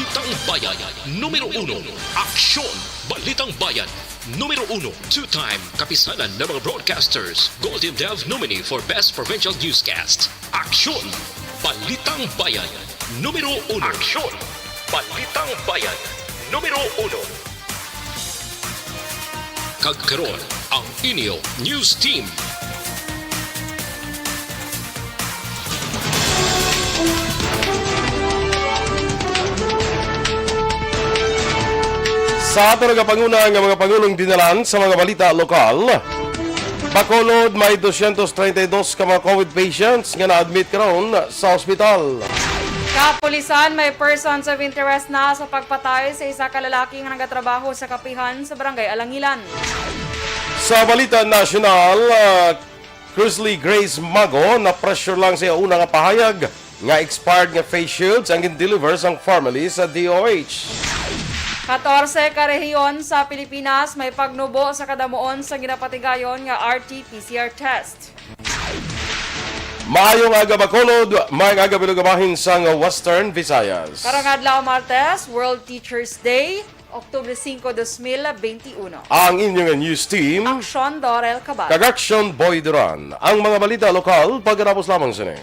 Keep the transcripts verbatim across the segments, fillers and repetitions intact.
Balitang Bayan, numero uno. Aksyon, Balitang Bayan, numero uno. Two-time kapisanan ng mga broadcasters, Golden Dove nominee for Best Provincial Newscast. Aksyon, Balitang Bayan, numero uno. Aksyon, Balitang Bayan, numero uno. Kag karon, ang inyo news team. Sa aton nagapanguna nga mga pangulong dinalan sa mga balita lokal, Bacolod, may dosyentos treinta y dos ka mga COVID patients nga na-admit karon sa ospital. Kapulisan, may persons of interest na sa pagpatay sa isa ka lalaki nga nagatrabaho sa kapihan sa Barangay Alangilan. Sa balita nasyonal, ah, Chrisley Grace Mago na-pressure lang sa iya una nga pahayag nga expired nga face shields ang gin-deliver sang family sa D O H. Katorse ka rehiyon sa Pilipinas may pagnubo sa kadamuon sa ginapatigayon nga R T P C R test. Maayong aga, Bacolod. Maayong aga, Bilog, bahin sang Western Visayas. Karong adlaw, Martes, World Teachers Day, Oktubre singko, dos mil benti uno. Ang inyo nga news team, Aksyon, Dorel Cabal. Kag Aksyon, Boy Duran. Ang mga balita lokal, pagkatapos lamang sini.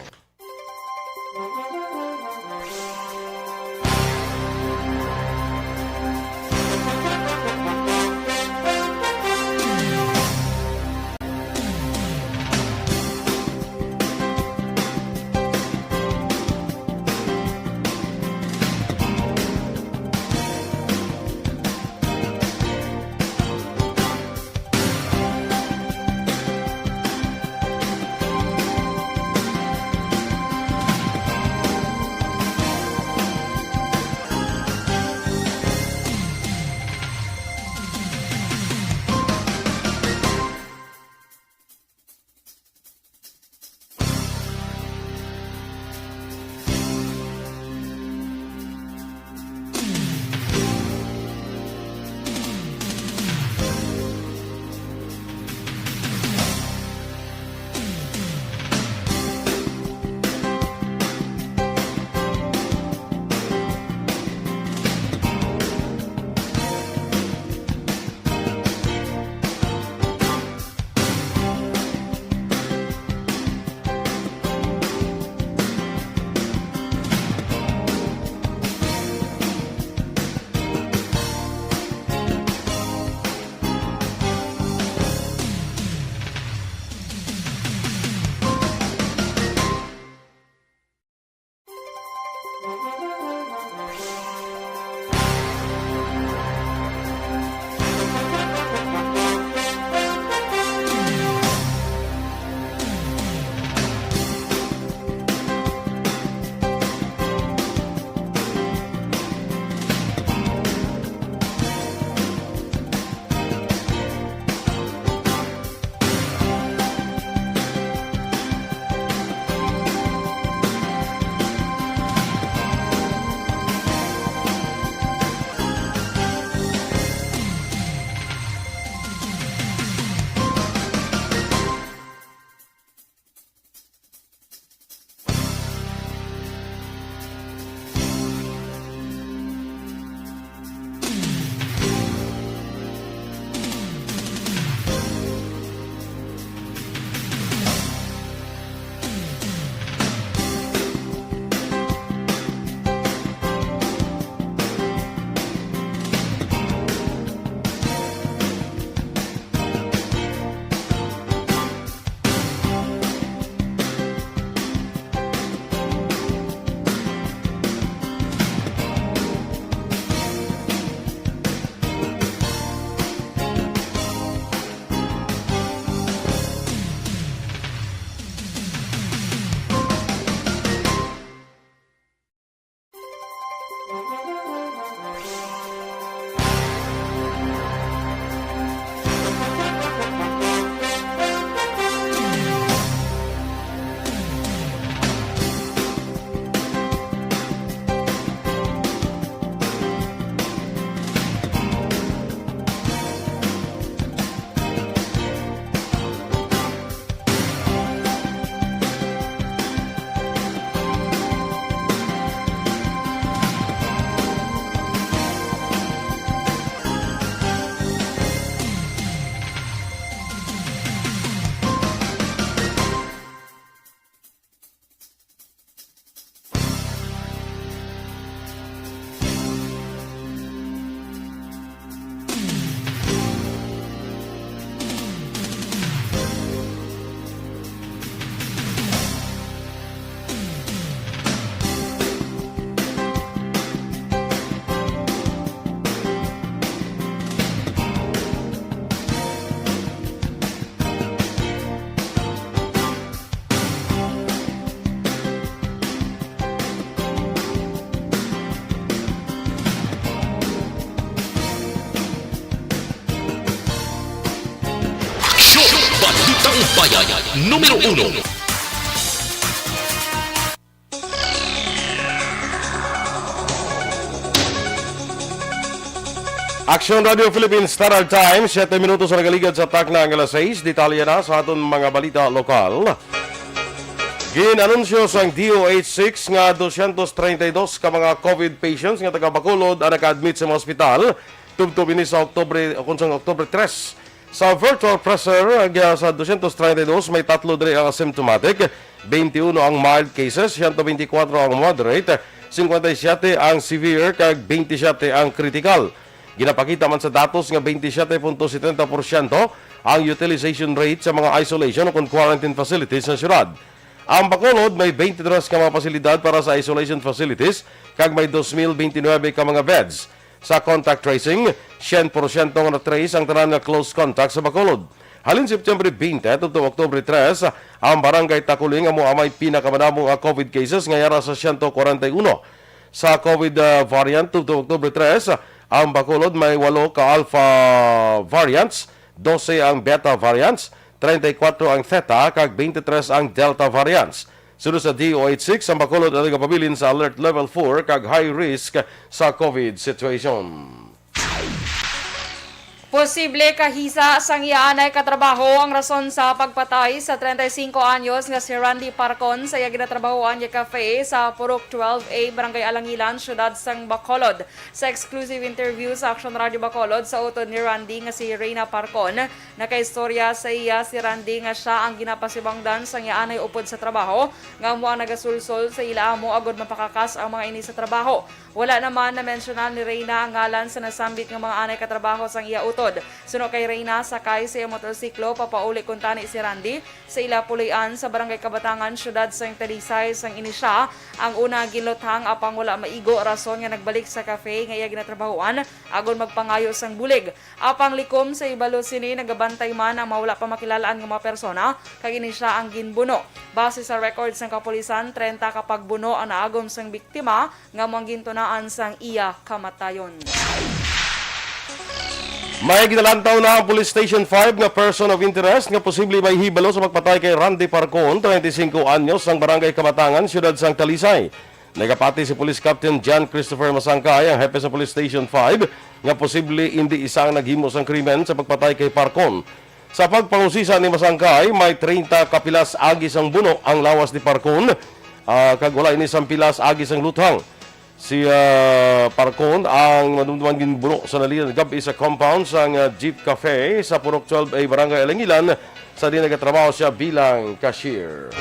Bayan numero uno. Aksyon Radio Philippines, Standard Time, siyete minutos ang nagaligad sa takna nga alas sais. Detalye na sa aton mga balita lokal. Gin-anunsyo sang D O H six nga dosyentos treinta y dos ka mga COVID patients nga taga Bacolod ang naka-admit sa mga ospital tubtob ini sa Oktubre, o kung sang Oktubre tres. Sa virtual presser, ah, sa dosyentos treinta y dos, may tatlo diri ang asymptomatic, twenty-one ang mild cases, siyento twenty-kwatro ang moderate, cincuenta y siete ang severe, kag twenty-siete ang critical. Ginapakita man sa datos nga twenty-siete punto setenta porsyento ang utilization rate sa mga isolation o kon quarantine facilities sa syudad. Ang Bacolod may twenty-three ka mga pasilidad para sa isolation facilities kag may dos mil twenty-nine ka mga beds. Sa contact tracing, syen porsyento nga na-trace ang tanan nga close contact sa Bacolod. Halin September twenty tubtob Oktubre tres, ang Barangay Takuling amo ang may pinakamadamo nga COVID cases nga yara sa siyento kwarenta y uno. Sa COVID, ah, variant tubtob Oktubre tres, ang Bacolod may walo ka Alpha variants, dose ang Beta variants, treinta y cuatro ang Theta, kag twenty-three ang Delta variants. Sunod sa D O H six, ang Bacolod ang nagapabilin sa Alert Level four kag high risk sa COVID situation. Posible kahisa sang iya anay ka trabaho ang rason sa pagpatay sa treinta y cinco anyos nga si Randy Parcon sa iya ginatrabahoan nga cafe sa Purok twelve A, Barangay Alangilan, siyudad sang Bacolod. Sa exclusive interview sa Aksyon Radio Bacolod sa utod ni Randy nga si Reyna Parcon, nakaistorya sa iya si Randy nga sia ang ginapasibangdan sang iya anay upod sa trabaho, nga amo ang nagasulsol sa ila amo agod mapakakas ang mga ini sa trabaho. Wala naman namensyonan ni Reyna ang ngalan sa nasambit nga mga anay katrabaho sang iya utod. Suno kay Reyna, sakay sa iya motorsiklo papauli kuntani si Randy sa ila puloy-an sa Barangay Kabatangan, siyudad sang Talisay, sang ini sia ang una ginluthang, apang wala maigo rason nga nagbalik sa cafe nga iya ginatrabahoan agod magpangayo sang bulig. Apang likom sa ibalo sini, nagabantay man ang mga wala pa makilal-an nga mga persona, kag ini sia ang ginbuno. Base sa record sang kapulisan, treinta ka pagbuno ang naagom sang biktima, nga amo ang gintunaan sang iya kamatayon. May ginalantaw na ang Police Station five nga person of interest nga posible may hibalo sa pagpatay kay Randy Parcon, treinta y cinco anyos, sang Barangay Kabatangan, siyudad sang Talisay. Nagapati si Police Captain John Christopher Masangkay, ang hepe sa Police Station five, nga posible indi isa ang naghimo sang krimen sa pagpatay kay Parcon. Sa pagpangusisa ni Masangkay, may treinta ka pilas agi sang buno ang lawas ni Parcon, ah, kag wala ini sang pilas agi sang luthang. Si, ah, Parcon ang madumduman ginbuno sa nalian gab-i sa compound sang, ah, Jeep Cafe sa Purok twelve A, Barangay Alangilan, sa diin nagatrabaho sia bilang cashier.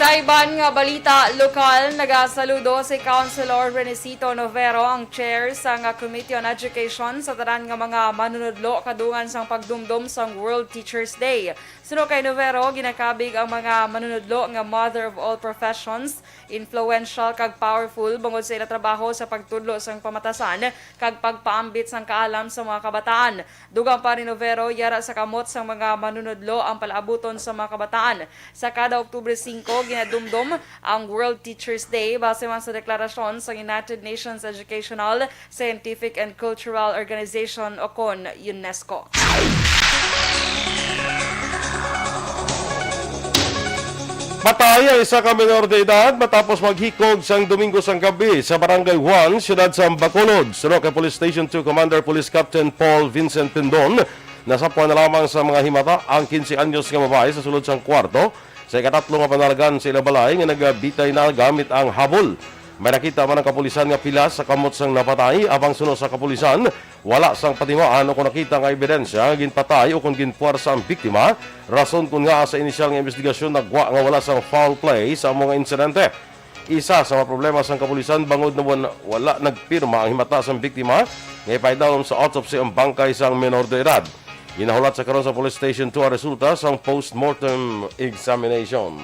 Sa iban nga balita lokal, nagasaludo si Councilor Renesito Novero, ang chair sang Committee on Education, sa tanan nga mga manunudlo kadungan sang pagdumdom sang World Teachers Day. Suno kay Novero, ginakabig ang mga manunudlo nga mother of all professions, influential kag powerful bangod sa ila trabaho sa pagtudlo sang pamatasan kag pagpaambit sang kaalam sa mga kabataan. Dugang pa ni Novero, yara sa kamot sang mga manunudlo ang palaabuton sa mga kabataan. Sa kada Oktubre singko, ginadumdom ang World Teachers Day base man sa deklarasyon sa United Nations Educational, Scientific and Cultural Organization o kon UNESCO. Patay ang isa ka menor de edad matapos maghikog sang Domingo sang gabi sa Barangay one, siyudad sa Bacolod. Suno kay Police Station two Commander Police Captain Paul Vincent Pindon, nasapwan na lamang sa mga himata ang quince anyos nga babayi sa sulod sang kwarto sa ikatatlo nga panargan sa ila balay nga nagabitay na gamit ang habol. May nakita man ang kapulisan nga pilas sa kamot sang napatay, apang suno sa kapulisan, wala sang patimaan o kon nakita nga ebidensya nga ginpatay o kon ginpuwersa ang biktima, rason kon ngaa sa inisyal nga imbestigasyon nagwa nga wala sang foul play sa amo nga insidente. Isa sa mga problema sang kapulisan bangod na wan-, wala nagpirma ang himata sang biktima nga ipaidalom sa autopsy ang bangkay sang menor de edad. Ginahulat sa karon sa Police Station two ang resulta sang postmortem examination.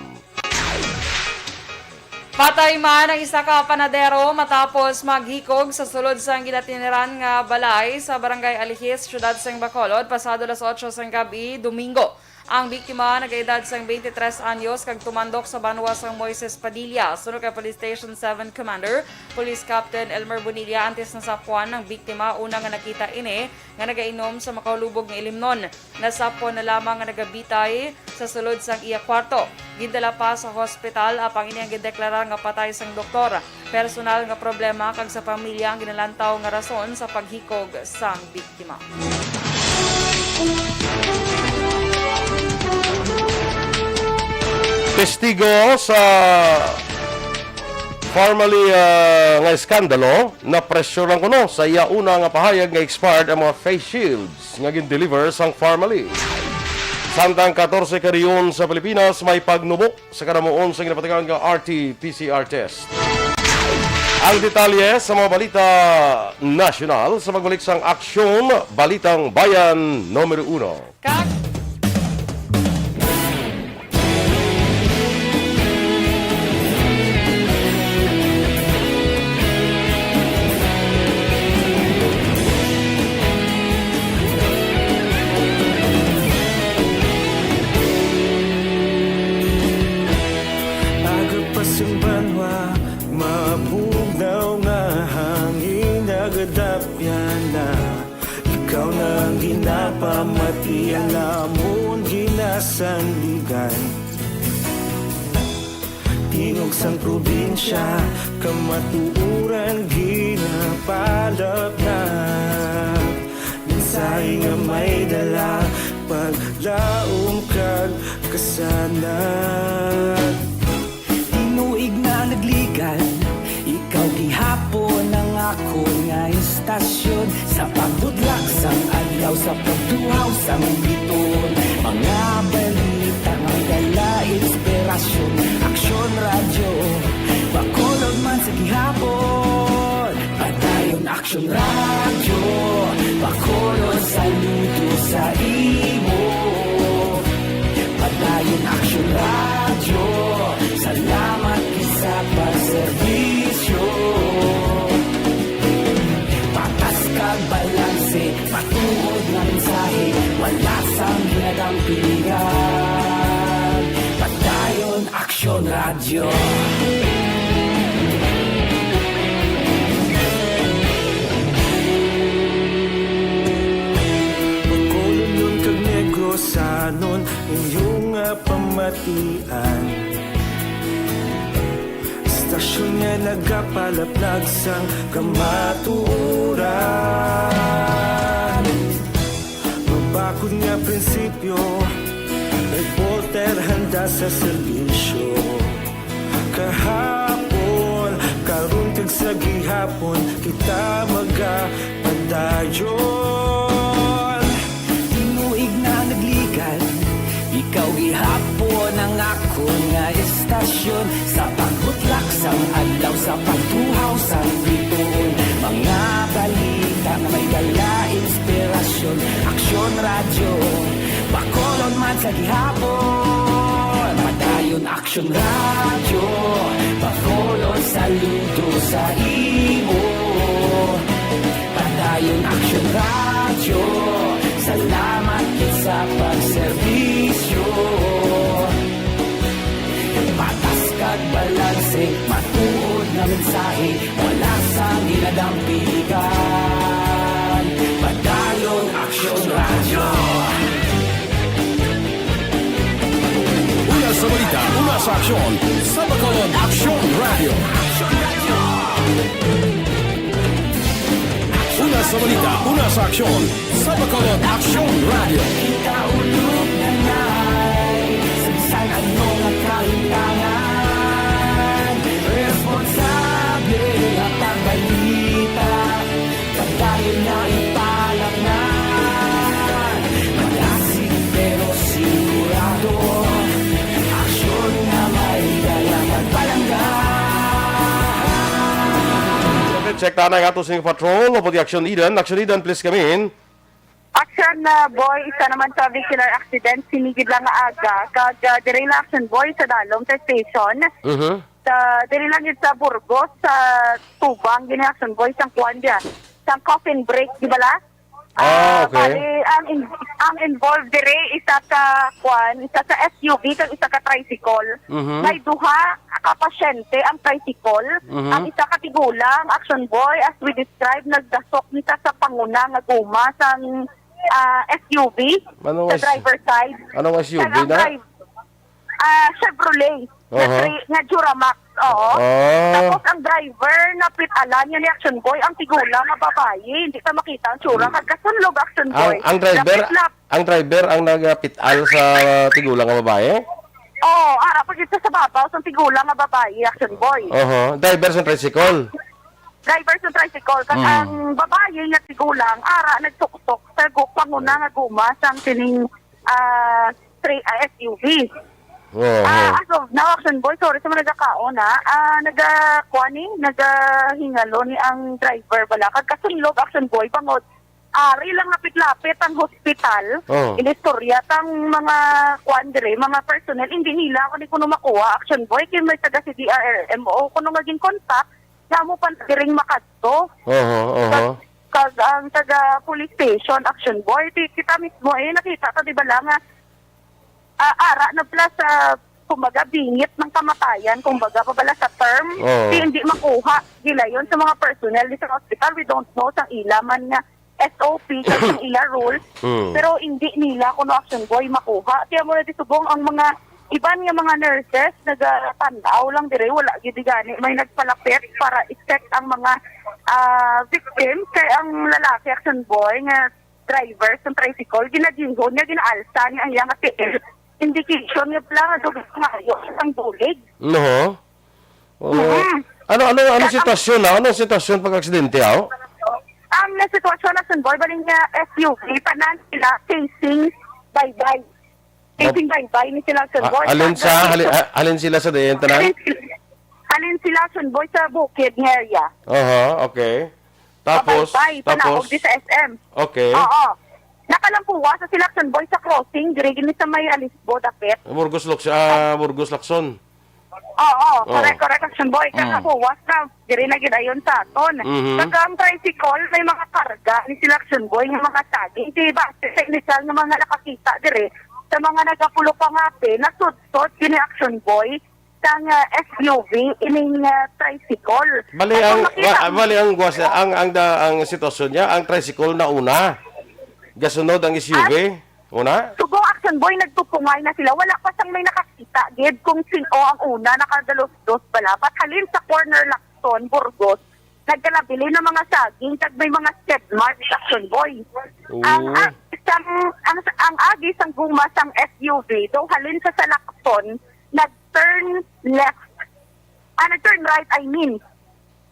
Patay man ang isa ka panadero matapos maghikog sa sulod sang ginatiniran nga balay sa Barangay Alihis, siyudad sang Bacolod, pasado alas otso sang gabi, Domingo. Ang biktima nagaedad sang twenty-three anyos kag tumandok sa banwa sang Moises Padilla. Suno kay Police Station seven Commander, Police Captain Elmer Bonilla, antes nasapwan ang biktima una nga nakita ini nga nagainom sa makahulubog nga ilimnon. Nasapwan na lamang nga nagabitay sa sulod sang iya kwarto. Gindala pa sa hospital, apang ini ang gideklara nga patay sang doktor. Personal nga problema kag sa pamilya ang ginalantaw nga rason sa paghikog sang biktima. Testigo sa formerly, ah, nga eskandalo, napresyoran kuno sa iya una nga pahayag nga expired ang mga face shields nga gin-deliver sang formerly. Samtang katorse ka rehiyon sa Pilipinas may pagnubo sa kadamuon sa ginapatigayon nga R T P C R test. Ang detalye sa mga balita nasyonal sa pagbalik sang Aksyon, Balitang Bayan numero uno. Kag Aga pa sang banwa, mabugnaw nga hangin nagadapyan na. Ikaw na ang ginapamati, ang amon ginasandigan. Tingog sang probinsya, kamatuoran ginapalap na. Mensahe nga may dala, paglaom kag kasanag. Tinuig na nagligan, ikaw gihapon ang akon nga istasyon. Sa pagbutlak sang adlaw, sa pagtuhaw sang bituon, mga balita nga may dala inspirasyon. Aksyon Radyo, Bacolod man sa gihapon. Padayon Aksyon Radyo, Bacolod, saludo sa imo. Padayon Aksyon Radyo, salamat gid sa pagserbisyo. Patas kag balanse, matuod nga mensahe, wala sang ginadampigan. Padayon Aksyon Radyo. Bacolodnon kag Negrosanon, inyo nga pamatian. Istasyon nga nagapalaplag sang kamatuoran. Mabakod nga prinsipyo, reporter handa sa serbisyo. Kahapon, karon kag sa gihapon, kita magapadayon. Tinuig na nagligan, ikaw gihapon ang akon nga istasyon. Sa pagbutlak sang adlaw, sa pagtuhaw sang bituon, mga balita nga may dala inspirasyon. Aksyon Radyo, Bacolod man sa gihapon. Padayon Aksyon Radyo, Bacolod, saludo sa imo. Padayon Aksyon Radyo, salamat gid sa pagserbisyo. Patas kag balanse, matuod nga mensahe, wala sang ginadampigan. Padayon Aksyon Radyo. Una sa balita, una sa aksyon, sa Bacolod Aksyon Radyo. Una sa balita, una sa aksyon, sa Bacolod Aksyon Radyo. Kita ulog na na'y sa bisan ano nga kahintangan, responsable nga pagbalita. Padayon na ipalamnan, malasig pero sigurado. Aksyon nga may dala pagpalangga. Check ta na ang ato sing patrol, o pati Action Eden. Action Eden, please come in. Action na boy, isa naman sa vehicular accident, sinigid lang nga aga, kag uh, diri na action boy sa Dalom sa station. Mhm. Sa diri lang gid sa Burgos, sa Tubang, gini action boy, sang kuan dia, sang coffin break, di bala? Ah, Ah, okay. Bali, ang in-, ang involved dire, isa ka, kwan, isa ka S U V kag isa ka tricycle. Mhm. May duha ka pasyente ang tricycle. Mhm. Ang isa ka tigulang, Action Boy, as we described, nagdasok ni sa, sa panguna nga guma sang, ah, S U V Anong sa S-, driver side. Anong S U V Kag ang na? drive-, Ah, Chevrolet. Nga Aha. Tri-, nga Duramax, oo. Ah. Tapos ang driver, napit-alan niya ni Action Boy, ang tigulang nga babayi. Hindi ta makita ang tsura. Kag kasunlog, Action Ang, Boy. ang driver, Lapit-lap. ang driver ang nagapit-al sa tigulang nga babayi? Oo, ara pa gid sa babaw sang tigulang nga babayi, Action Boy. Oho. Driver sa tricycle? Driver sa tricycle. Kag Mm. ang babayi nga tigulang, ara, nagtuktok sa gu-, panguna nga guma sang sining, ah, tri-, ah, S U V. Oo. Ah, as of now, Action Boy, sorry sa mga nagakaon, ha. Ah, naga-, kuan ni, nagahingalo ni ang driver bala. Kag kasunlog, Action Boy, bangod ari lang lapit-lapit ang hospital. Oo. Inistorya tang mga kuan dire, mga personnel, hindi nila ako ni kuno makuha, Action Boy, kay may taga C D R R M o kuno nga gin-contact, nga mo pa diring makadto. Oho, oho. Kag, kag ang taga police station, Action Boy, ti-, kita mismo, eh, nakita ka, di ba lang, nga, ah, ara na pala sa, kumbaga, bingit ng kamatayan, kumbaga, pabala sa term, Oo. Di, hindi makuha, gilayon sa mga personnel di sa hospital, we don't know sa ila man nga S O P, kag ang ila rules, Mm. pero hindi nila kuno, Action Boy, makuha. Kaya mo na di subong ang mga iban nga mga nurses, nagatan-aw lang dire, wala gid gani may nagpalapit para i-check ang mga, ah, victims. Kay ang lalaki, Action Boy, nga driver sa tricycle, ginagihon niya, ginaalsa niya ang iyang tiil. Indication niya pala nga dugay nga ayo ang bulig. No. Oo. Mhm. Ano, ano, ano Kaya ang sitwasyon na? Anong sitwasyon pag-aksidente, aw? Ang sitwasyon, Action Boy, bali nga S U V, tanan sila facing baybay. Facing baybay ni sila, Action Boy. Ah, alin sa, Sa hali-, ah, alin sila sa diyan, tanan? Alin sila, alin sila, Action Boy, sa bukid nga area. Aha, okay. Tapos, Pabaybay, tapos? Panaog di sa S M. Okay. Oo. Nakalampuwa sa sila, Action Boy, sa crossing, diri gini sa may Alisbo, dapit. Burgos Locson, ah, Burgos Lacson. Oo, Oo. correct, correct, Action Boy. Mm. Kakabuwas na, diri na gid ayon sa aton. Mhm. Kag ang tricycle, may mga karga ni sila, Action Boy, nga mga saging. Di ba, sa initial nga mga nakakita diri, sa mga nagapulo pa nga, nasudsod gini, Action Boy, sang, ah, S U V, ining, ah, tricycle. Bali At ang, kung makita wa-, mo bali ang guwas, ang, ang da-, ang sitwasyon niya, ang tricycle na una. Gasunod ang S U V, At una. Subong, Action Boy, nagtupungay na sila. Wala pa sang may nakakita gid kung sin-o ang una nakadalos-dos bala. But halin sa corner Lacson, Burgos, nagkalabili ng mga saging kag may mga skid marks, Action Boy. Oo. Ang agi sang, ang, ang agi sang guma sang S U V, daw halin sa, sa Lacson, nag-turn left. Ah, nag-turn right, I mean.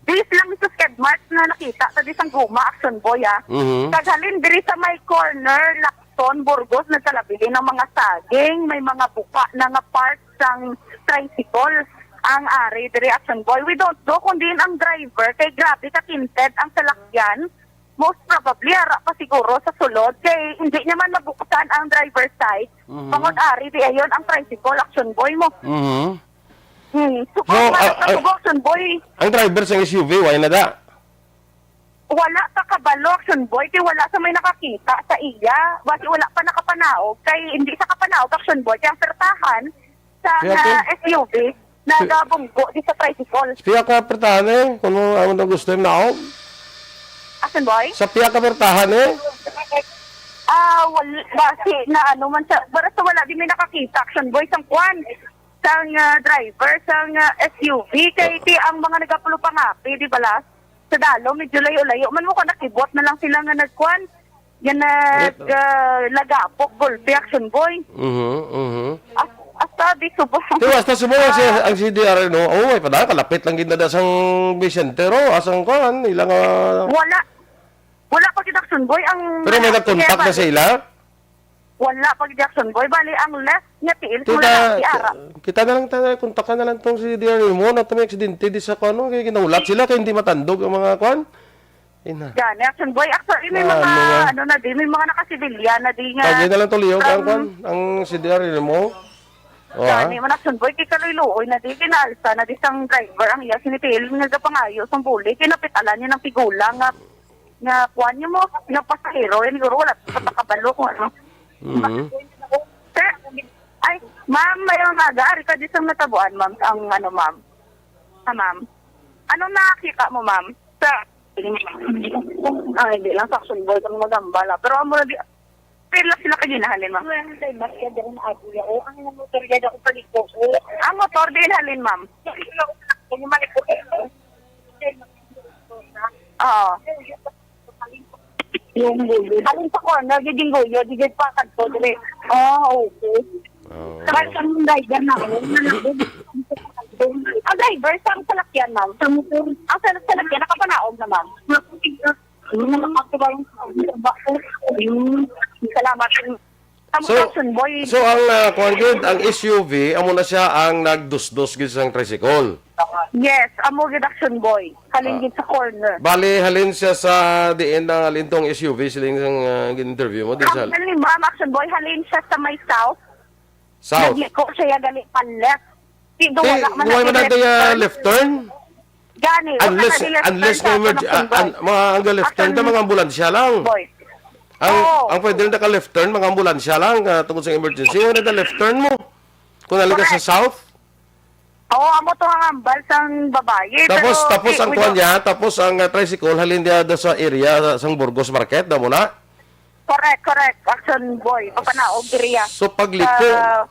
Base lang sa skid marks na nakita sa disang guma, Action Boy, ah. Mhm. Kag halin diri sa may corner, Lacson, Burgos, nagkalabili ng mga saging, may mga buka na nga parts sang tricycle ang ari diri, Action Boy. We don't know kung diin ang driver, kay grabe ka tinted ang salakyan. Most probably, ara pa siguro sa sulod, kay hindi niya man mabuksan ang driver's side. Mhm. Bangod ari di ayon ang tricycle, Action Boy mo. Mhm. Hmm. So, So, kung ah, ah, Action Boy, ang driver sa S U V, why na da? Wala pa kabalo, Action Boy, kay wala sa may nakakita sa iya. Wala, wala pa nakapanaog, kay hindi sa kapanaog, Action Boy, kay ang pertahan sa Kaya nga to? S U V, nagabunggo di sa tricycle. Kaya ka pertahan eh, kung ano ang gusto yung naog. Action Boy? Sa piya ka pertahan eh. Ah, wal-, basi na ano man siya, basta wala din may nakakita, Action Boy, sang kwan, sang, ah, driver, sang, ah, S U V, kay ti ang mga nagapulo pangapi, di ba, las? Sa dalo, medyo layo-layo man mo, kung nakibot na lang sila nga nagkwan, yan nag, Wait, ah, lagapok, gulpi, Action Boy. Mhm, mhm. As-, asta, di subong. Di, basta subong ang si, Ah. ang C D R, no? Oh, ay, padahal, kalapit lang gid na da sang Vicente, ro, asang kwan, ilang, ah, Wala. Wala pa gid, Action Boy, ang Pero may nag-contact na sa ila? Wala pa gid, Action Boy. Bali, ang left niya tiil, Kita, wala na si Ara. kita na lang ta-, kontakan na lang tong si D R mo, na may aksidente di sa kano, kay ginahulat sila, kay hindi matandog ang mga kwan. Ina. Gani, Action Boy. Actually, may Na mga, ano nga? ano na di, may mga nakasibilyan na di nga. Lagi na lang to, Leo, ang Um, kwan, ang C D R mo. Oh, ha? Gani, man, Action Boy, kay kaluy-luoy na di, kinaalsa na di sang driver ang iya sinitiil nga gapangayo sang buli, kinapitalan niya ng pigula nga nga kuan niyo mo, nga pasahero, yan siguro wala pa kabalo kung ano. Mhm. Sir, ay, ma'am, may mga aga, ari ka di sa natabuan, ma'am, ang ano, ma'am. Ha, ma'am? Anong nakita mo, ma'am? Sa, ay, hindi lang sa Action Boy kami magambala. Pero amo na di, pila sila ka ginahalin, ma'am? Well, may mas ka dyan, Abuya. O, ang motor yan, ako paliko ko. Ang motor din halin, ma'am? Yung maliko ko. Oo. Yung guyo. Halin sa corner, di din guyo, di din pa kadto, dire. Ah, okay. Oo. Tapos ang driver na ako, nalabog. Ang driver, sa ang salakyan, ma'am? Sa motor. Ang sa salakyan, nakapanaog na, ma'am. Salamat. Sa So, Action Boy. So ang, ah, kuwan gid, ang S U V, amo na siya ang nagdusdos gid sang tricycle. Yes, amo gid Action Boy. Halin Ah. gid sa corner. Bali, halin siya sa diin na halin tong S U V, siling sang, ah, interview mo, di sa Ang halin, ma'am, Action Boy, halin siya sa may south. South. Nagliko siya gali pa left. Di, Di, wala man wala man left na turn. Gani, wala Unless, na di left unless turn may sa emerg-, ah, Action Boy. an-, mga ang left turn na Action mga ambulansya lang. Boy. Ang, Oo. ang pwede lang naka-left turn, mga ambulansya lang, ah, tungod sa emergency. Wala na left turn mo. Kung nali ka sa Correct. south. Oo, amo to ang ambal sang babayi. Tapos, Pero, tapos di, ang we kuwan don't niya, tapos ang, ah, tricycle, halin niya do sa area, sa, sang Burgos Market, damo na? Correct, correct. Action Boy, papanaog diriya. So, pagliko, Ah,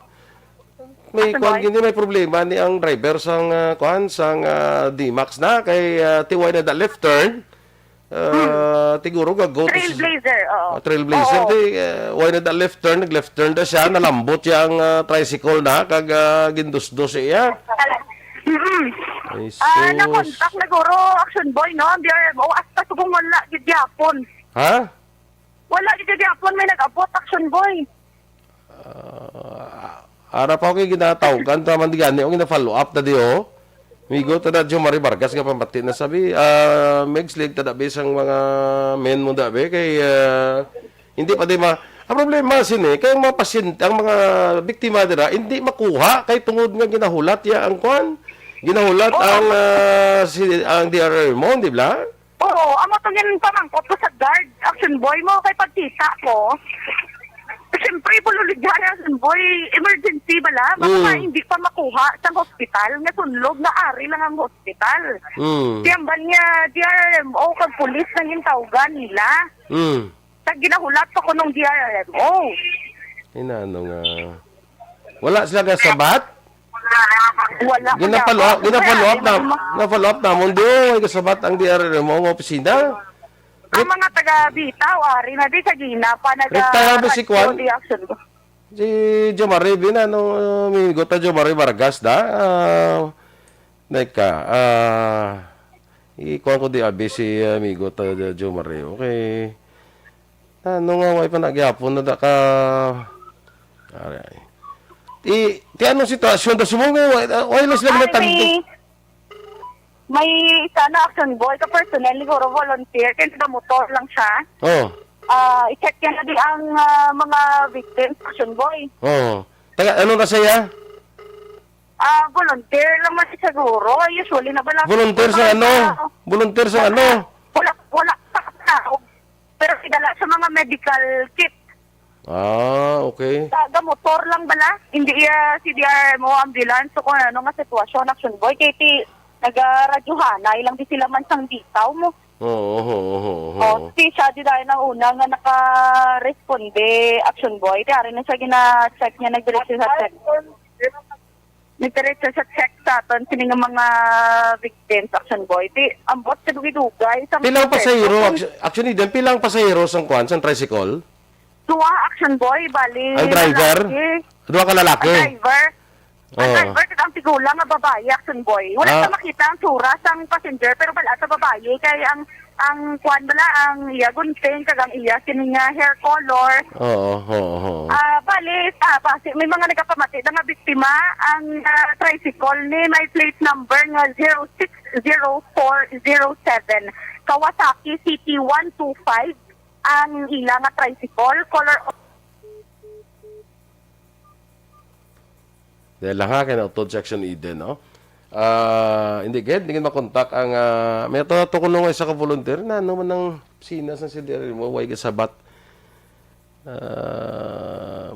may Action kuwan Boy. gini, may problema ni ang driver sang, ah, kuwan, sang, ah, D-Max na, kay, ah, tiway na da left turn. Ah, Hmm. Tiguro ga go to sa Trailblazer, oo. Ah, Trailblazer. Oo. Di, eh, why na da left turn? Nag-left turn na siya, nalambot siya ang, ah, tricycle na, kag, ah, gindusdos siya. Mm-mm. Ay, Ah, sus. nakontak na guro, Action Boy, no? Ang D R M O, hasta subong wala gid gyapon. Ha? Wala gid gyapon, may nag-abot, Action Boy. Ah, ara pa ako kay ginatawgan ta man di gani, o gina-follow up ta di, oh. Migo ta da, Jomari Vargas, nga pamati na sabi, ah, Megs, liag ta da, be, sang mga men mo da, be, kay, ah, hindi pa di ma-, ang problema sini, kay ang mga pasyente, ang mga biktima dira, hindi makuha kay tungod nga ginahulat ya ang kwan, ginahulat Oo. ang, ah, si, ang D R R mo, di ba? Oo, amo to yung pamangkot ko sa guard, Action Boy mo, kay pagkita ko, siyempre, bululigya na, Action Boy, emergency bala, baka Mm. nga hindi pa makuha sa hospital, nga sunlog nga ari lang ang hospital. Mm. Kaya ba niya, D R R M O, kag pulis nang gintawgan nila. Mm. Kag ginahulat pa ko nung D R R M O. Inano nga? Wala sila kasabat? Wala ko Gina-follow up, dapat. gina-follow up na, Wala, na-follow up namon do, ay kasabat ang D R R M O nga opisina. Ang mga taga Bitaw, ari na di sa Gina pa nag- Retire ba si Kwan? Di action. Si Jomari, bin, ano, amigo ta Jomari Vargas da? Ah, neka, ah, ikuan ko di abi si amigo ta Jomari. Okay. Ano nga, way pa na gyapon na da ka, aray. Ti, ti anong sitwasyon? Da sumong, way, way lang sila Ay, natando. may, may isa na action boy ka personnel, siguro volunteer, kaya taga motor lang siya. Oh. Ah, i-check niya na di ang, ah, mga victims, action boy. Oh. Taga, ano na siya? Ah, volunteer lang man siguro. Usually, na wala Volunteer sa wala ano? sa Volunteer sa ano? Wala, wala sa tao. Pero idala sa mga medical kit. Ah, okay. Sa motor lang bala. Hindi iya C D R mo, ambulance, o kung ano nga sitwasyon, action boy. Kay ti, nagaradyohanay lang di sila man sang bitaw mo. Oo, oo, oo, oo. O, si siya di dahil ang una nga naka-responde, action boy. Di ari na siya gina-check niya, nagdiretso sa check. Nagdiretso sa check sa aton, sini nga mga victims, action boy. Di, ambot sa dugay-dugay. Sa Pilang mga pasahero, person. actu-, actually, din, pilang pasahero sang kwan, sang tricycle? Duha, action boy, bali, Ang driver? lalaki. Duha ka lalaki? Ang driver. Ang Oo. driver, kag ang tigulang nga babayi, action boy. Wala Ah. sa makita ang tsura sang passenger, pero bala sa babayi, kay ang, ang kwan bala, ang iya gunting, kag ang iya sini nga hair color. Oo, oo, oo. Ah, bali, ah, basi, may mga nagapamati na nga biktima, ang, ah, tricycle ni may plate number nga zero six zero four zero seven, Kawasaki C T one two five. Ang ila nga tricycle, color of Dahil lang ha, kay nautod sa Action Eden, no? Ah, hindi gid, hindi gid makontak ang, ah, may ato, ato kuno nga isa ka volunteer na ano man ang sinas ng C D R mo, way gasabat. Ah,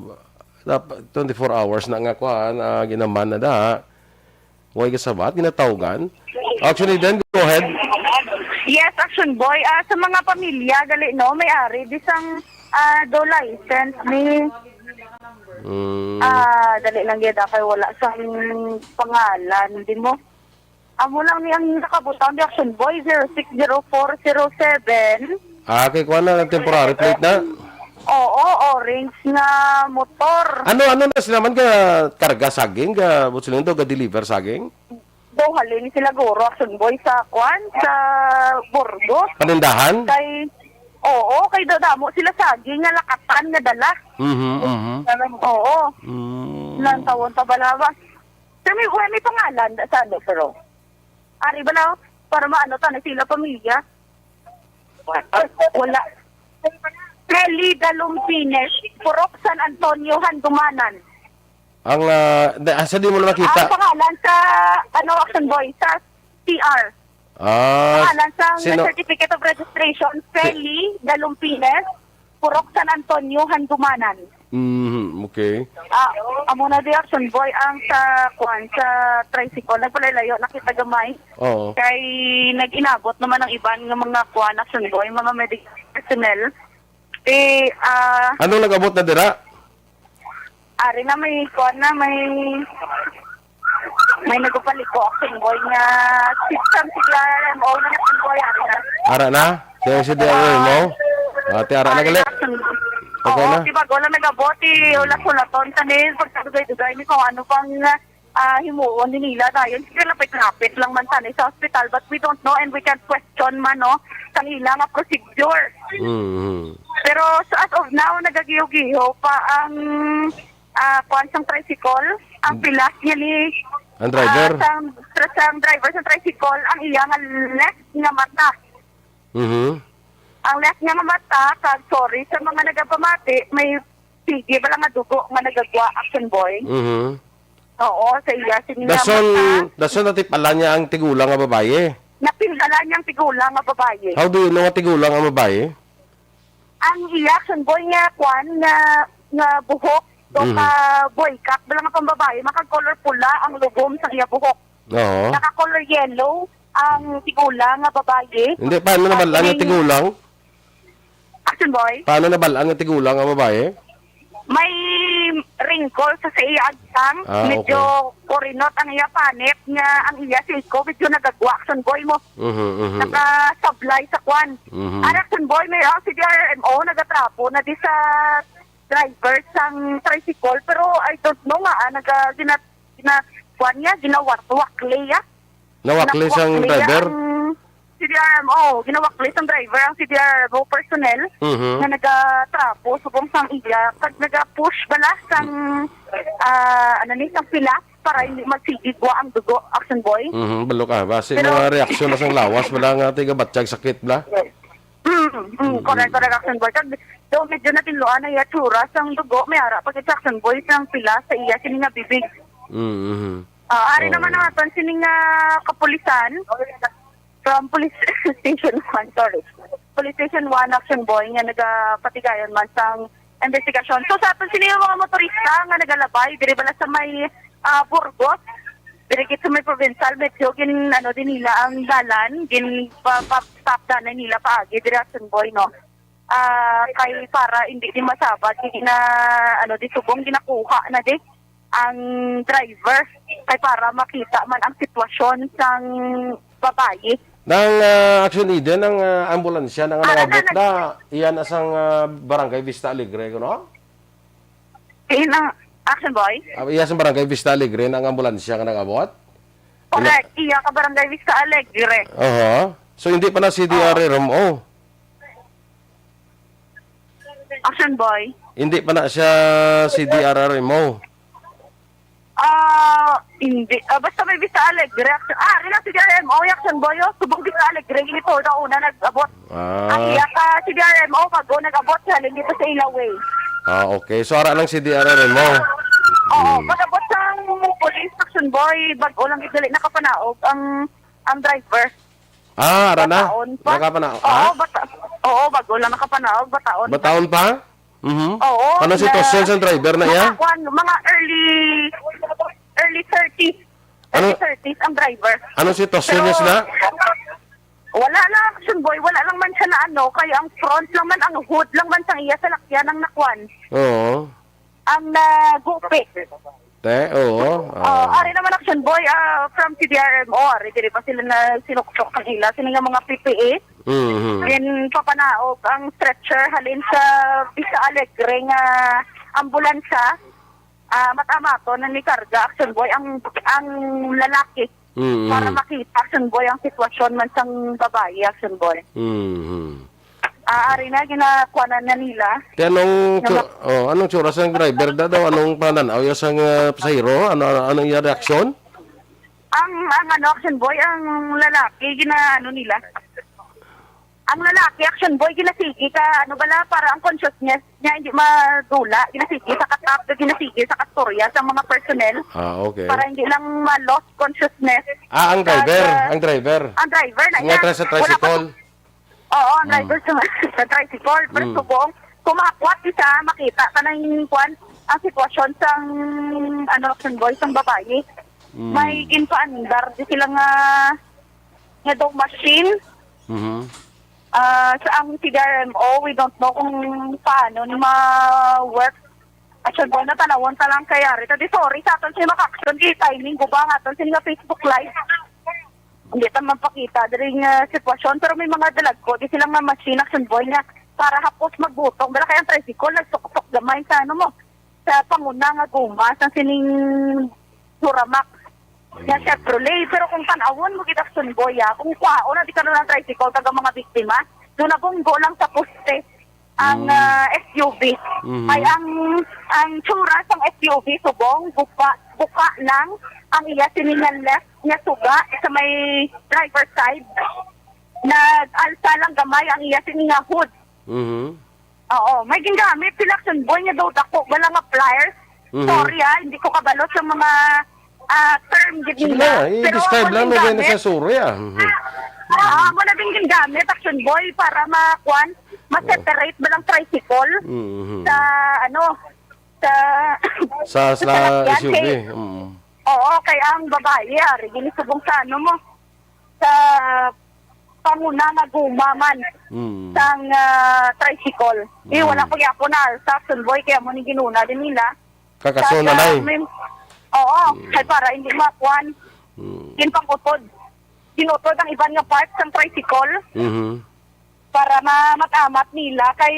dap-, twenty-four hours na nga kuan, ah, ginaman na da. Way gasabat, ginatawgan. Actually, then, go ahead. Yes, Action Boy. Ah, sa mga pamilya, gali, no, may ari, di sang, ah, do license ni, Mm, ah, dali lang, gid, kay wala sang pangalan, di mo. Amo lang ni ang nakabutang di Action Boy, zero six zero four zero seven. ah, kay kuan na, temporary plate na. Oo, orange nga motor. Ano, ano na sila man ga karga saging, ga, busiling to, ga deliver saging? Daw halin sila guro, Action Boy, sa kwan, sa Burgos. Panindahan? Kay, oo, kay dadamo sila saging nga lakatan nga dala. Mhm, mhm. Oo, Mm. nang tawon pa bala ba? Pero may, may pangalan da sa ano, pero. Ari ba na, para maano ta na sila pamilya? Wala. Feli Dalumpines, Purok San Antonio, Handumanan. Ang, ah, da- asa di mo na Ang makita? Pangalan sa, ano, Action Boy, sa C R. Ah, Pangalan sa sino? Certificate of Registration, Feli Dalumpines, Purok San Antonio, Handumanan. Mhm, okay. Ah, amo na di Action Boy ang sa, kuan, sa tricycle. Nagpalayo-layo na kita gamay. Oo. Kay nag-inabot naman ang iban nga mga, kuan, Action Boy, mga medical personnel. Di, ah, Anong nag-abot na dira? Ari na, may, kuan na, may, may nagupaliko, Action Boy, nga system, C R M O na, Action Boy, ari na. Ara na? Kaya si D R M O? Ate, ara na gali? Action. Okay Oo, na? Di ba, wala nagabot, eh, wala sulaton sa nil, pagkadugay-dugay ni kung ano pang, ah, himuon ni nila dayon. Siguro lapit-lapit lang man sana sa hospital, but we don't know and we can't question man, no, sang ila nga procedure. Mhm. Pero so, as of now, nagagiho-giho pa ang, ah, kuan sang tricycle, ang pilas niya ni, Ang driver? ah, sang, sang driver sa tricycle, ang iya nga left nga mata. Mhm. Ang left niya nga mata, kag sorry sa mga nagapamati, may sige bala nga dugo nga nagagwa, Action Boy. Mhm. Oo, sa iya, sini nga Dason, mata, dason natipalan niya ang tigulang nga babayi. Napildalan niyang tigulang nga babayi. How do you know nga tigulang ang babayi? Ang iya, Action Boy, nga kwan, nga, nga buhok, o Mhm. ka boycott, bala nga pambabayi, makag-color pula ang lugom sa iya buhok. Oo. Naka-color yellow ang tigulang nga babayi. Hindi, paano naman lang yung Ang tigulang? Action Boy, Paano naman lang yung tigulang ang babayi? may wrinkle sa, sa iya agtang. Ah, Medyo kurinot ang iya panit nga ang iya siko medyo nagagwa, Action Boy, mo. Mhm, mhm. Nakasablay sa kwan. Mhm. Ang Action Boy, may ang C D R M O nagatrapo na di sa driver sang tricycle, pero I don't know nga, ah, naga, gina, gina, kwan niya, ginawakli ya. Nawakli sang Ginawakli driver? Ang C D R M O, ginawakli sang driver ang C D R M O personnel Mhm. nga nagatrapo subong sang iya, kag nagapush bala sang, ah, ano ni, sang pilas para hindi magsigig wa ang dugo, Action Boy. Mhm, balo ka. Basi Pero mga reaksyon na sang lawas, wala nga tiga batyag sakit, bla? Mm, mm, correct, correct, Action Boy. Kag daw medyo natinluan na iya tsura sang dugo, may ara pa gid sa Action Boy sang pilas sa iya sini nga bibig. Mhm. Ah, ari Oo. Naman ang aton sini nga kapulisan from Police Station one, sorry. Police Station one, Action Boy, nga nagapatigayon man sang investigasyon. So, sa aton sini nga mga motorista nga nagalabay, diri bala sa may, ah, Burgos, diri gid sa may provincial, medyo gin, ano, din nila ang dalan, gin pa, pa, stop dalan nila paagi, diri, Action Boy, no? Ah, kay para hindi din masabad, gina, ano, di subong ginakuha na di ang driver, kay para makita man ang sitwasyon sang babayi. Nang, ah, Action Eden, ang, ah, ambulansya na nga Ah, nangabot nag- na, iyan na sang, ah, Barangay Vista Alegre, kuno? Iyan ang Action Boy? Ah, iya sang Barangay Vista Alegre na ang ambulansya nga nangabot? Correct. Iya ka Barangay Vista Alegre. Aha. So, hindi pa na C D R M O? Action Boy? Hindi pa na siya C D R M O? Ah, hindi. Ah, basta may Vista Alegre. Action, ah, rin ang C D R M O, Action Boy, oh. Subong Vista Alegre, ito na una nag-abot. Ah. Ang iya ka C D R M O, bago nag-abot siya, hindi pa sa Ilaway. Ah, okay. So, ara lang C D R M O. Oo, Hmm. pag-abot sa police Action Boy, bag-o lang gid gali nakapanaog ang, ang driver. Ah, ara na. Bataon pa. Nakapanaog. Oo, Ah? bata-, oo, bag-o lang nakapanaog, bataon pa. Bataon pa? Mhm. Oo, Anong na sitwasyon sa driver na iya? Mga kwan, mga early, early thirties. Ano? Early thirties ang driver. Anong sitwasyon niya Pero, sila? Wala lang, Action Boy, wala lang man siya na ano, kaya ang front lang man, ang hood lang man sang iya salakyan ang nakwan. Oo. Ang nagupi. Te, oo. Ah, Ah. ari naman, Action Boy, ah, from C D R M O, ari diri pa sila na sinuksok ang ila, sini nga mga P P E. Mhm. Then, papanaog ang stretcher halin sa Vista Alegre nga ambulansya. Ah, matamaton na ni karga, Action Boy, ang, ang lalaki. Mm. Para makita, Action Boy, ang sitwasyon man sang babayi, Action Boy. Mhm. Ah, ari na, ginakuanan na nila. Kaya anong Nga tsu-, ma- oh, anong tsura sang driver da daw? Anong panan-aw ya sang, ah, pasahero? Ano, ano, ano iya reaksyon? Ang, ang ano, Action Boy, ang lalaki, ginaano nila. Ang lalaki, Action Boy, ginasigi ka, ano bala, para ang consciousness niya hindi madula. Ginasigi sa katap, ginasigi sa kastorya sa mga personnel. Ah, okay. Para hindi lang ma-lost consciousness. Ah, ang Sa, driver, sa, ang driver. ang driver na Nga niya. tra-, sa Wala pa tricycle. Oo, ang Mm. driver sa, sa tricycle. Pero Mm. subong, kumakwat isa, makita ka na yung kwan, ang sitwasyon sang, ano, Action Boy, sang babayi. Mm. May ginpaandar di sila nga, nga daw machine. Mhm. Ah, sa ang C D R M O, we don't know kung paano ni ma-work. Action Boy, natanawon ta lang kay ari. Tadi, sorry sa aton sini maka-action, di timing, guba nga aton sini nga Facebook Live. Hindi ta magpakita diri nga sitwasyon, pero may mga dalagko di sila nga machine, Action Boy, nga para hapos magbutong. Bala kay ang tricycle, nagsuksok gamay sa ano mo, sa panguna nga guma, sa sining Duramax. Nga Mm. Chevrolet, pero kung tan-awon mo gid, Action Boy, ah, kung kwaon na di karon ang tricycle kag ang mga biktima, do nabunggo lang sa poste ang, Mm. ah, S U V. Mhm. Ay, ang, ang tsura sang S U V, subong, buka, buka lang ang iya sini nga left nga suga sa may driver side. Nag-alsa lang gamay ang iya sini nga hood. Mhm. Oo, may gingamit sila, Action Boy, nga daw dako bala nga pliers. Mhm. Sorry, ah, hindi ko kabalo sa mga, ah, term gid Sige nila. na, Pero i-describe amo lang, may gingamit. Sa sorry, ah. Mhm. Ah, amo na din gingamit, Action Boy, para ma-, kwan, ma-separate ba lang tricycle Mhm. sa, ano, sa, Sa, sa sa salakyan, S U V. kay, Mm. oo, kay ang babayi, ari, ginisubong sa ano mo, sa panguna nga guma man Mm. sang, ah, tricycle. Eh, Mm. wala pa gyapon na alsa, Action Boy, kaya mo ni ginuna din nila. Kakaso na, Kaya, nay. may, oo, Mm. kay para hindi makuan. Mm. Ginpangutod. Ginutod ang iban nga parts sang tricycle Mhm. para ma-, matamat nila kay,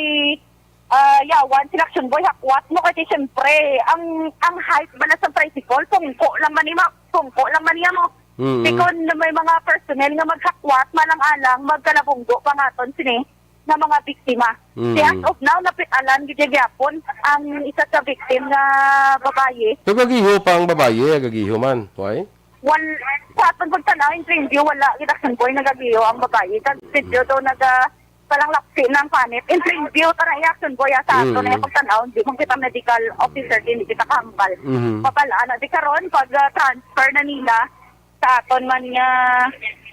ah, yawan sila, Action Boy, hakwat mo kasi siyempre ang, ang height bala sa tricycle, tungko lang man ima, tungko lang man iya mo. Mm. Di kon may mga personnel nga maghakwat, malang-alang magkalabunggo pa nga aton sini nga mga biktima. Mm. Kaya as of now, napitalan gid gyapon ang isa ka victim nga babayi. Nagagiho pa ang babayi, nagagiho man. Why? Wal-, sa aton pagtanaw, in plain view, wala gid, Action Boy, nagagiho ang babayi. Kag video daw naga-, palang lapsi ng panit. In plain view, tara, Action Boy, ah, sa aton Mm. na yung pagtanaw, hindi man kita medical officer, hindi kita kahambal. Mhm. Mapala na di karon pag, ah, transfer na nila sa aton man nga,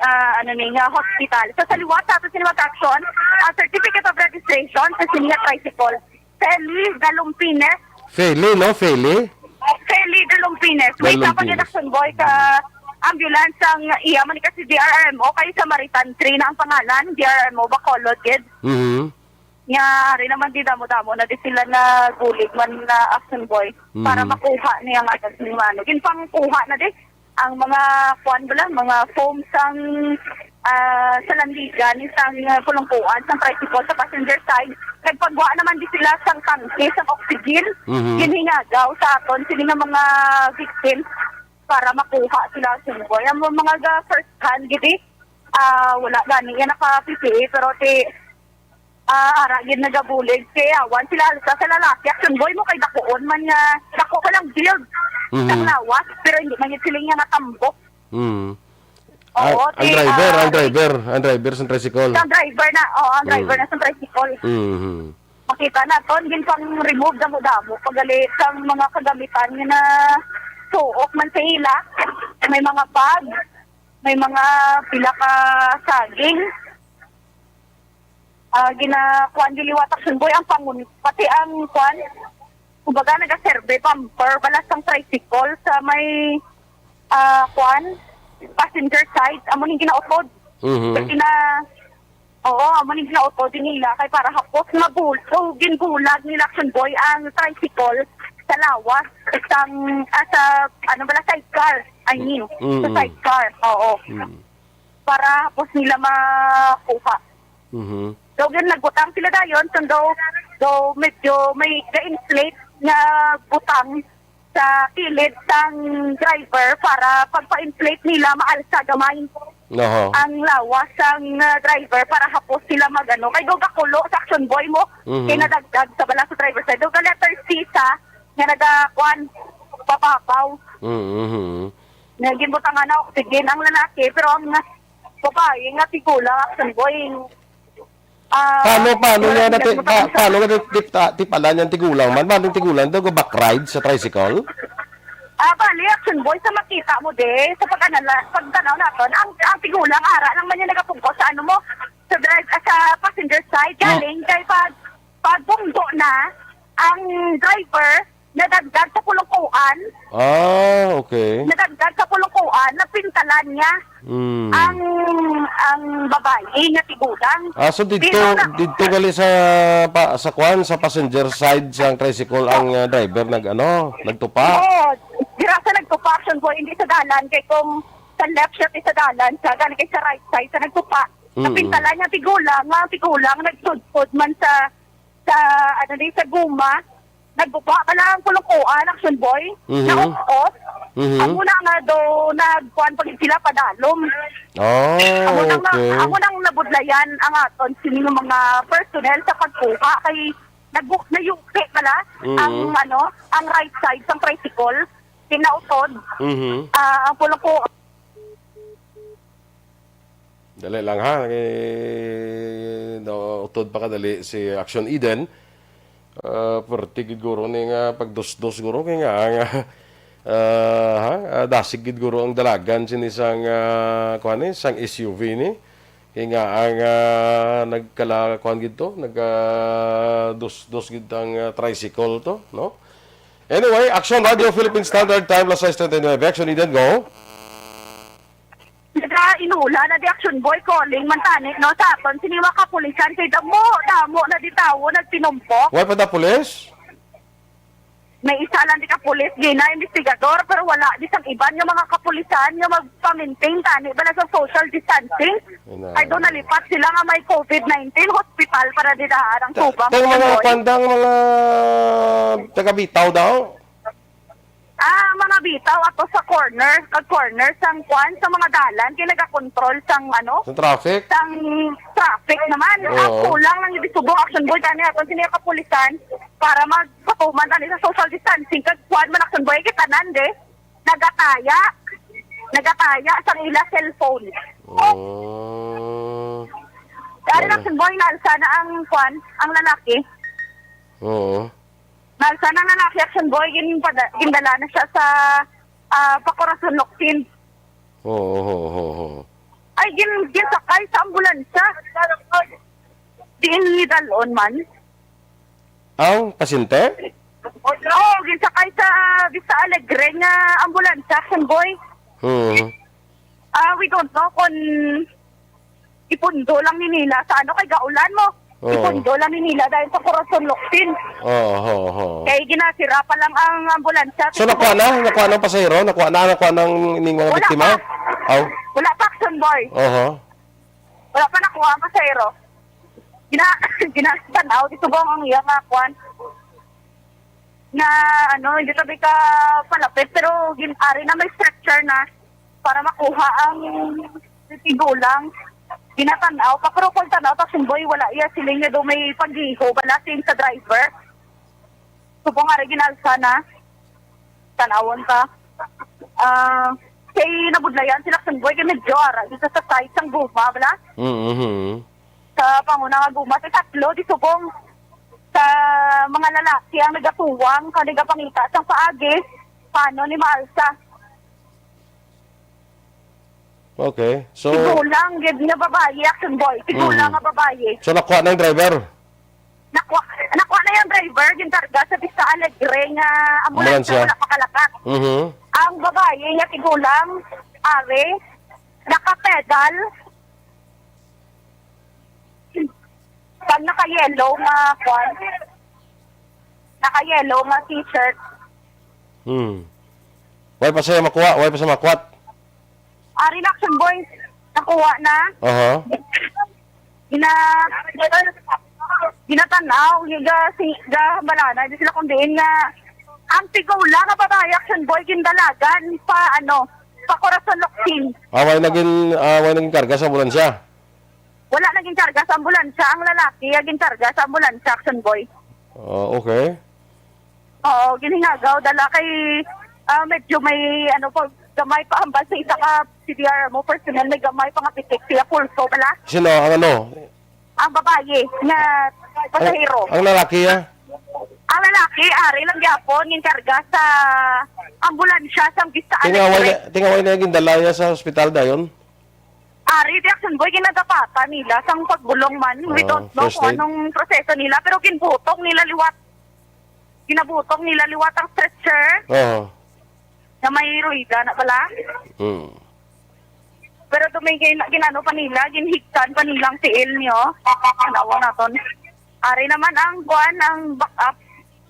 ah, ano ni, nga hospital. So, sa liwat sa aton sini mag-action, ang certificate of registration sa sini nga tricycle. Feli Galumpines. Feli, no? Feli? Feli Galumpines. May isa pa Galumpines. Gid, Action Boy, ka ambulance ang iya man ka si D R M O kay Samaritan three na ang pangalan, D R M O Bacolod gid. Mhm. Nga, ari naman di damo-damo na di sila nagulig man na, Action Boy, para Mhm. makuha niya nga si Mano. Ginpangkuha na di ang mga kuan bala, mga foam sang, ah, sa landigan, sang, ah, pulungkuan, sang tricycle, sa passenger side. Nagpagwa naman di sila sang tangke, sang oxygen. Mhm. Ginhingagaw sa aton, sini nga mga victim para makuha sila, Action Boy. Ang mga ga first hand, gidi, ah, wala gani yan naka-P P E, pero ti, ah, ara gid nagabulig. Kay awan sila alsa sa lalaki. Action Boy mo kay dakuon man nga, dako pa lang build Mhm. sa lawas, pero hindi man gid sila nga natambok. Mhm. Oo, Ang, ang ti, driver, ah, ang driver, ang driver sa tricycle. Ang driver na, oo, ang driver Mhm. na sa tricycle. Mhm. Makita naton, ginpang-remove damo-damo, pagalit sang mga kagamitan nga na nagtuok man sa ila. May mga bag, may mga pila ka saging. Ah, gina-, kuwan, giliwat, Action Boy, ang pangun-, pati ang kuwan, kumbaga, nagaserve bumper bala sang tricycle sa may, ah, kuwan, passenger side, amo ning ginautod. Mhm. Kasi na, oo, amo ning ginautod din nila kay para hapos mabul-, o ginbulag nila, Action Boy, ang tricycle sa lawas sang, ah, sa, ano bala, sidecar. I mean, sa Mm. sidecar, oo. Mm. Para hapos nila makuha. Mhm. So, yun, nagbutang sila dayon, so, daw, daw medyo may ga-inflate nga butang sa kilid sang driver para pagpa-inflate nila, maalsa gamay Oho. ang lawas sang, uh, driver para hapos sila mag-ano. Kay daw gakulo sa Action Boy mo, Mhm. kay nadagdag sa bala sa driver side. Daw ga-letter C sa nga nagakuan, pababaw. Mhm. Nga ginbutangan na oxygen ang lalaki, pero ang babae nga tigulang, Action Boy, ah, Paano, paano wala niya sila nati-, pa-, nagbutangan sa paano nga nati-, tip-, ah, tipalan niyang tigulang man? Paano yung tigulang? Daw back ride sa tricycle? Ah, bali, Action Boy, sa makita mo, de, sa pag-anala-, pagtanaw naton, ang, ang tigulang, ara lang man yung nagapungko sa, ano mo, sa drive, ah, sa passenger side, Oh. galing kay pag, pag bunggo na, ang driver, nadagdag sa pulungkuan. Ah, okay. Nadagdag sa pulungkuan, napintalan niya Mm. ang, ang babae nga tigulang. Ah, so didto, Dito na didto gali sa pa-, sa kwan, sa passenger side sang tricycle ang, ah, driver nag-ano, nagtupa? Oo, dira sa nagtupa, Action Boy, hindi sa dalan, kay kung sa left siya, sa dalan siya, gani kay sa right side sa nagtupa. Mm. Napintalan niya tigulang, nga tigulang nagsudpod man sa, sa, ano ni, sa guma, nagbuba ka lang ang kulungkuan, Action Boy, Mhm. naot-ot. Mhm. Amo na nga do, nagkuan pa gid sila padalom. Oh, Amo nang na-, okay. amo nang nabudlayan ang aton sini nga mga personnel sa pagkuha kay nagbu-, nayupi pala Mhm. ang, ano, ang right side sang tricycle. Kinautod. Mhm. Ah, ang kulungkuan. Dali lang, ha. Eh, no, utod pa kadali si Action Eden. Ah, perti gid guro ni nga pagdusdos guro kay nga ang, ah, ha, ah, dasig gid guro ang dalagan sini sang, ah, kuan ni, sang S U V ni. Kay nga ang, ah, nagkala kuan gid to, nag, ah, dusdos gid ang, ah, tricycle to, no? Anyway, Action Radio Philippine Standard Time, las sais treinta y nueve. Action Eden, go. Nagainulan na di Action Boy, calling man tani, no, sa aton sini mga kapulisan kay damo, damo na di tawo nagtinumpok. Wala pa da pulis? May isa lang di ka pulis, gina, investigador, pero wala di sang iban nga mga kapulisan nga magpa-maintain tani bala sa social distancing. Ina. Ay, doon nalipat sila nga may covid nineteen, hospital para di daan ang Ta-, tubang, tang mga Action Boy. Pandang, mga taga-Bitaw daw? Ah, mga bitaw ato sa corner, kag corner sang kwan, sa mga dalan, kay nagakontrol sang, ano, Sa traffic? sang traffic naman. Oo. Ang kulang lang yung subong, Action Boy, kani aton sini kapulisan para magpatuman tani sa social distancing, kag kwan man, Action Boy, kay tanan, de, nagataya. Nagataya sang ila cellphone. Oh. Dari, Wala. Action Boy, naalsa na ang kwan, ang lalaki. Oo. Naalsa na nga na si Action Boy, ginpada-, gindala na siya sa, ah, pa Corazon Locsin. Oo, oo, oo, oo. Ay, gin-, ginsakay sa ambulansya. Diin nidalon man. Ang pasyente? Oo, ginsakay sa Vista Alegre nga ambulansya, Action Boy. Hmm. Ah, we don't know kung ipundo lang ni nila sa ano, kay gaulan mo. Oo. Ipundo lang ni nila dahil sa Corazon Locsin. Oo, oo, oo. Kay ginasira pa lang ang ambulansya. So, nakuha na? Nakuha ng pasahero? Nakuha na? Nakuha ng ining mga Wala biktima? pa. Aw. Wala pa, Action Boy. Oho. Wala pa nakuha ang pasahero. Gina-, ginatanaw, di subong ang iya nga kwan. Na, ano, hindi tabi ka palapit, pero gin-, ari na may stretcher na para makuha ang tigulang. Ginatanaw, pakurukol tanaw, tapos yung boy, wala iya siling nga do may pagdiho, bala siling sa driver. Subong ari ginalsa na. Tanawon ka. Ah, kay nabudlayan sila, Action Boy, kay medyo ara dito sa side sang guma, bala. Mm-hmm. Sa panguna nga guma, sa tatlo, di subong sa mga lalaki ang nagatuwang, kag nagapangita sang paagi, paano ni maalsa. Okay. So, tigulang gid nga babayi, Action Boy. Tigulang Mm. nga babayi. So, nakuha na yung driver? Nakuha, nakuha na yung driver, ginkarga sa Vista Alegre nga ambulansya, Ambulansya. Wala pa kalakat. Mhm. Ang babayi nga tigulang, ari, nakapedal. Pag naka-yellow nga, kwan, naka-yellow nga t-shirt. Hmm. Why pa siya makuha? Why pa siya makuha? Ari na, Action Boy. Nakuha na. Aha. Gina-, ginatanaw, giga-, si-, gahambalanay. Di sila kung diin nga ang tigulang nga babayi, Action Boy, gindalagan pa, ano, pa Corazon Locsin. Ah, why naging, ah, why naging karga sa ambulansya? Wala naging karga sa ambulansya. Ang lalaki, ang ginkarga sa ambulansya, Action Boy. Ah, okay. Oo, ginhingagaw, dala kay, ah, medyo may, ano po, gamay pa hambal sa isa ka C D R mo personnel, may gamay pa nga pitik siya, pulso bala. Sino ang ano? Ang babayi nga pasahero. Ang, ang lalaki, ah? Ang lalaki, ari lang gyapon, yung karga sa ambulansya, sa Vista Tingaway Alegre. Na, tingaway na yung gindala niya sa ospital dayon? Ari, di, Action Boy, ginadapatan nila sang pagbulong man. We Oh, don't know first kung aid. Anong proseso nila, pero ginbutong nila liwat. Ginabutong nila liwat ang stretcher Oo. Na may ruida na pala. Mm. Pero tumigay na, ginano pa nila, ginhigtan pa nila ang tiil niyo. Tanawa naton. Ari naman ang kuan, ang backup.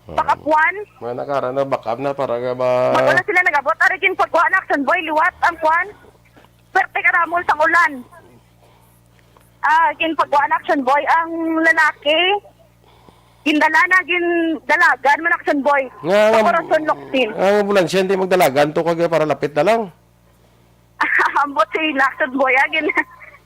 Oo. Backup one. Mga nakara na, backup na para ka ba? Wala sila nagabot. Ari, ginpagwa na, Action Boy, liwat ang kuan. Perte ka ramol sang ulan. Ah, ginpagwa na, Action Boy, ang lalaki. Gindala na, gindalagan man, Action Boy. Nga, Sa nga, Corazon Locsin. Ang ambulansya, hindi magdalagan to kag para lapit na lang. Ambot si Action Boy, ah, gin-,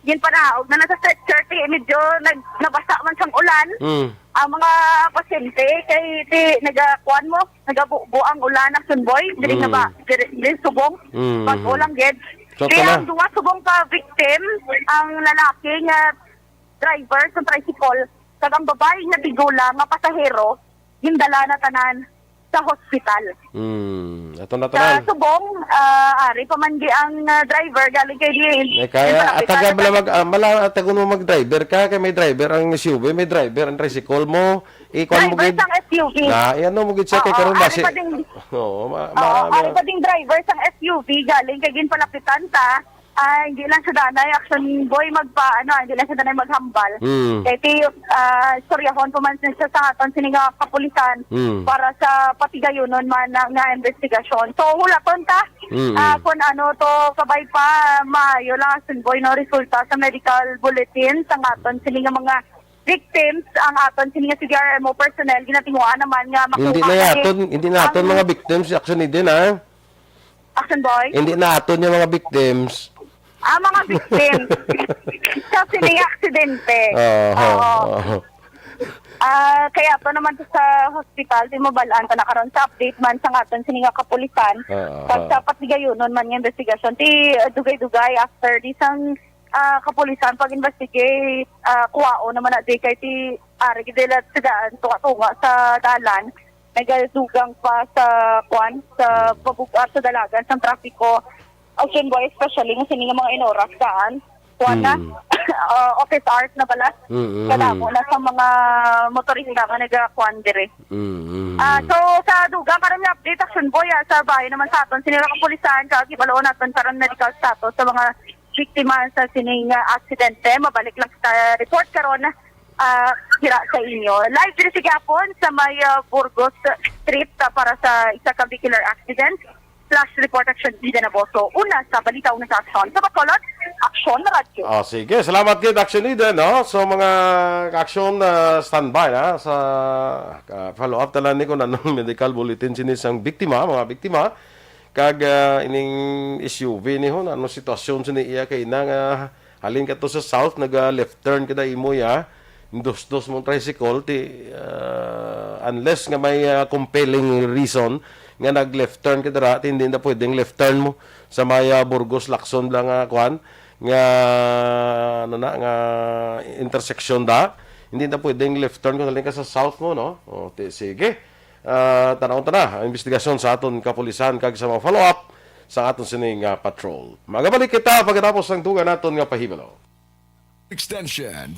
ginpanaog na na sa stretcher, ti medyo nag-, nabasa man sang ulan. Hmm. Ang mga pasyente, kay ti nagakuan mo, nagabubo ang ulan, Action Boy, diri nga Mm. ba, diri, diri subong. Mm, Pag mhm. ulang gid. So, Kaya tama. Ang duwa subong ka victim, ang lalaki nga driver sa tricycle, kag ang babayi nga tigulang nga pasahero, gindala na tanan sa hospital. Mm, ato na Sa tanan. Subong, ah, ari pa man di ang, ah, driver galing kay di. May kaya, Yung atag ka pala mag, ah, mala, atagon mo mag-driver ka, kay may driver ang S U V, may driver ang tricycle mo. Ikuan mo Driver gid. Sang S U V. Na, iano mo gid siya kay Oo, karon ari basi. Pa ding, Oo, ma-, oo, ma-, ari ma- pa ding driver sang S U V galing kay ginpalapitan ta. Ah, hindi lang sa danay, Action Boy, magpa-, ano, hindi lang sa danay maghambal. Mm. Kay ti, ah, istoryahon pa man siya sa aton sini nga kapulisan Mm. para sa patigayunon man na, nga investigasyon. So, hulaton ta, Mm, ah, mm. Kung ano to, kabay pa, maayo lang, Action Boy, no, resulta sa medical bulletin sa aton sini nga mga victims, ang aton sini nga C D R M O personnel, ginatinguhaan naman nga makuha Hindi na na ni aton, hindi na aton ang mga victims, Action Eden, ha? Action Boy? Hindi na aton yung mga victims. Ah, mga victims. Sa sining aksidente. Oo, Oo. Oo. Ah, kaya to naman to sa hospital, di mabalaan ta na karon sa update man sa aton sini nga kapulisan. Oo, Pag oo. Sa patigayunon man nga investigasyon, ti, ah, dugay-dugay after di sang, ah, kapulisan pag-investigate, ah, kuwao naman na di kay ti ari gid nila sa daan, tunga-tunga sa dalan. Nagadugang pa sa, kwan, sa pabug-at sa dalagan sang trapiko. Action Boy, especially nga sini nga mga inoras daan. Kwan na, Mm. ah, office hours na pala. Mm, mm. Kadamo na sa mga motorista nga nagakuan dire. Mm, mm, Ah, mm. So, sa dugang karon nga update, Action Boy, ah, sa bahin naman sa aton, sini nga kapulisan, kag hibaloon naton karon medical status sa mga biktima sa sining, ah, aksidente. Mabalik lang sa report karon, ah, dira sa inyo. Live diri sa gihapon sa may, ah, Burgos Street, ah, para sa isa ka vehicular accident. Flash report, Action Eden Aboso. Una sa balita, una sa aksyon. Sa Bacolod, Aksyon Radyo. Ah, sige. Salamat gid, Action Eden, no? So, mga aksyon, ah, standby na sa, ah, follow-up talan ni kung anong medical bulletin sini sang biktima, mga biktima. Kag, ah, ining S U V ni ho, ano sitwasyon sini iya kay ina nga halin ka to sa south, naga left turn ka da imo ya. Dos-dos mong tricycle, ti, ah, unless nga may, ah, compelling reason nga nag left turn ka dira, ti hindi na pwedeng left turn mo sa may, ah, Burgos, Lacson lang nga, kwan, nga, ano na, nga intersection da. Hindi na pwedeng left turn kung halin ka sa south mo, no? O, ti, sige. Ah, tan-awon ta na ang investigasyon sa aton kapulisan kag sa mga follow-up sa aton sini nga patrol. Magabalik kita pagkatapos sang dugang naton nga pahibalo. Extension.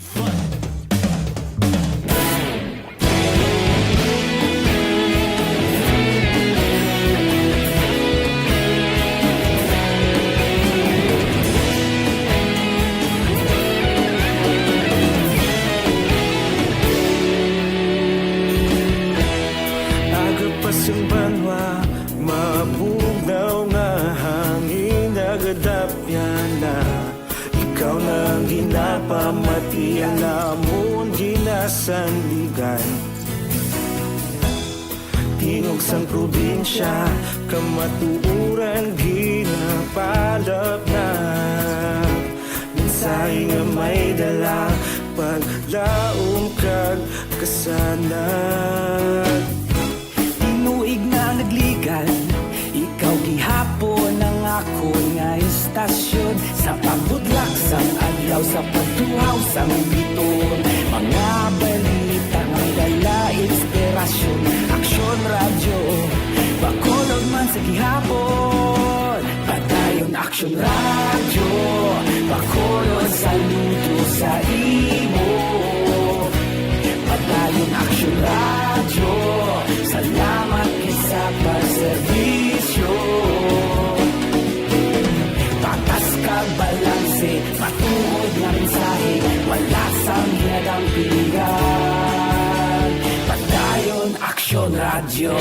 Aga pa sang banwa, mabugnaw nga hangin, nagadapyan na. Ikaw na ang ginapamati, ang amon ginasandigan. Tingog sang probinsya, kamatuoran ginapalapnag. Mensahe nga may dala, paglaom kag kasanag. Tinuig na nagligad, ikaw gihapon ang akon nga istasyon. Sa pagbudlak sang adlaw, sa pagtuhaw sang biton, mga balita nga may dala inspirasyon. Aksyon Radyo, Bacolod man sa gihapon. Padayon Aksyon Radyo, Bacolod, saludo sa imo. Padayon Aksyon Radyo, salamat gid sa pagserbisyo. Patas kag balanse, matuod nga mensahe, wala sang ginadampigan. Padayon Aksyon Radyo.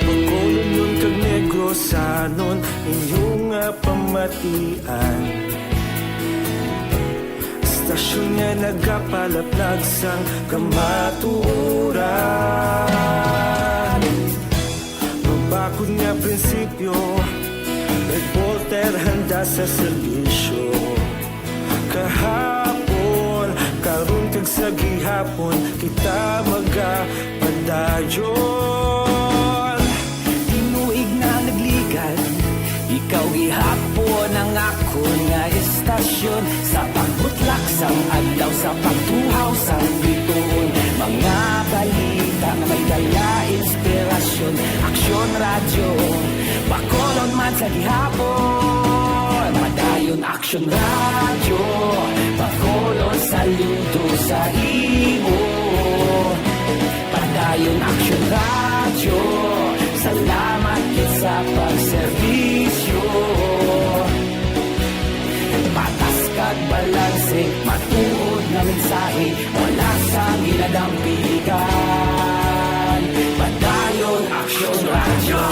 Bacolodnon kag Negrosanon, inyo nga pamatian. Istasyon nga nagapalaplag sang kamatuoran. Mabakod nga prinsipyo, reporter handa sa serbisyo. Kahapon, karon kag sa gihapon, kita magapadayon. Tinuig na nagligad, ikaw gihapon ang akon nga istasyon. Sa pagbutlak sang adlaw, sa pagtuhaw sang bituon, mga balita nga may dala inspirasyon. Aksyon Radyo, Bacolod man sa gihapon. Padayon Aksyon Radyo, Bacolod, saludo sa imo. Padayon Aksyon Radyo, salamat gid sa pagserbisyo. Patas kag balanse, matuod nga mensahe, wala sang ginadampigan. Padayon Aksyon Radyo.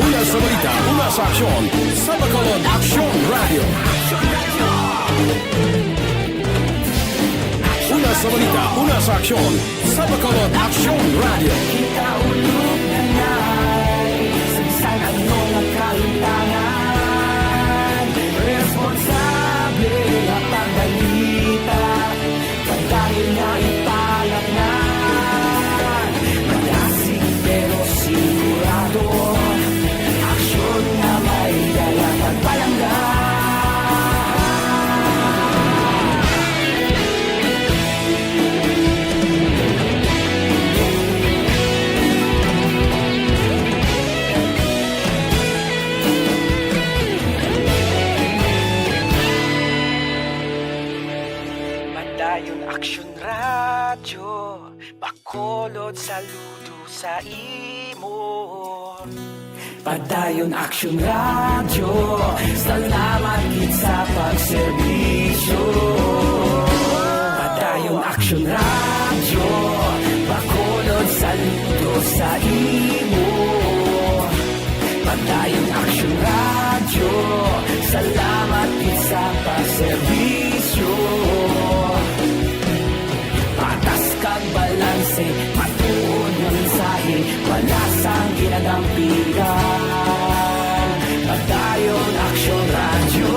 Una sa balita, una sa aksyon, sa Bacolod Aksyon Radyo. Una sa balita, una sa aksyon, sa Bacolod Aksyon Radyo. Kita ulog na nay, sa bisan ano nga kahimtangan, responsable nga pagbalita, padayon nga ipalatnan. Malasig pero sigurado, aksyon nga may dala pagpalangga. Padayon Aksyon Radyo, Bacolod, saludo sa imo. Padayon Aksyon Radyo, salamat gid sa pagserbisyo. Padayon Aksyon Radyo, Bacolod, saludo sa imo. Padayon Aksyon Radyo, salamat gid sa pagserbisyo. Patas kag balanse, matuod nga mensahe, wala sang ginadampigan. Padayon Aksyon Radyo.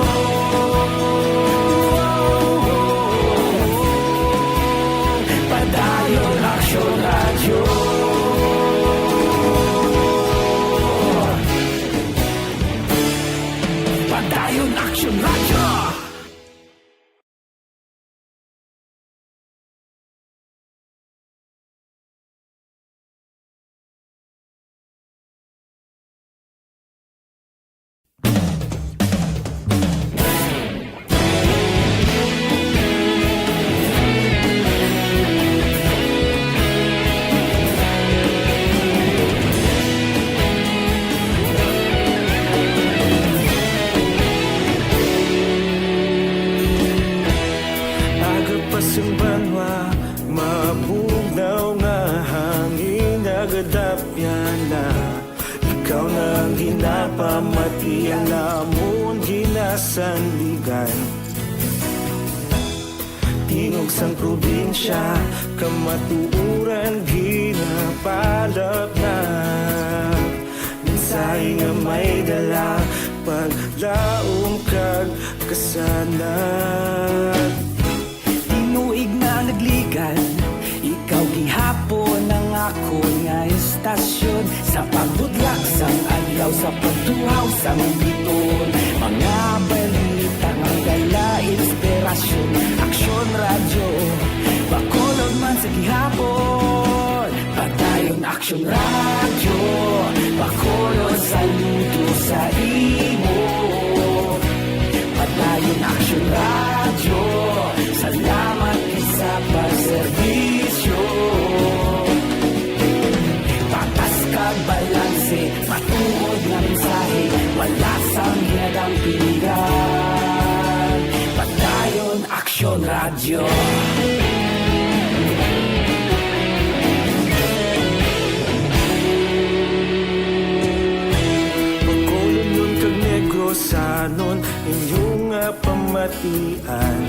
Padayon Aksyon Radyo. Ikaw na ang ginapamatian namon ginasandigan. Tingog sang probinsya, kamatuoran ginapalapnap. Mensahe nga may dala, paglaom kag kasanag. Tinuig na nagligan, ikaw gihapon ang akon nga istasyon. Sa pagbudlak sang adlaw, sa pagtuhaw sang biton, mga balita nga dala inspirasyon. Aksyon Radyo, Bacolod man sa gihapon. Padayon Aksyon Radyo, Bacolod, saludo sa imo. Padayon Aksyon Radyo, salamat gid sa pagserbisyo. Patas kag balanse, matuod nga mensahe, wala sang ginadampigan. Padayon Aksyon Radyo. Bacolodnon kag Negrosanon, inyo nga pamatian.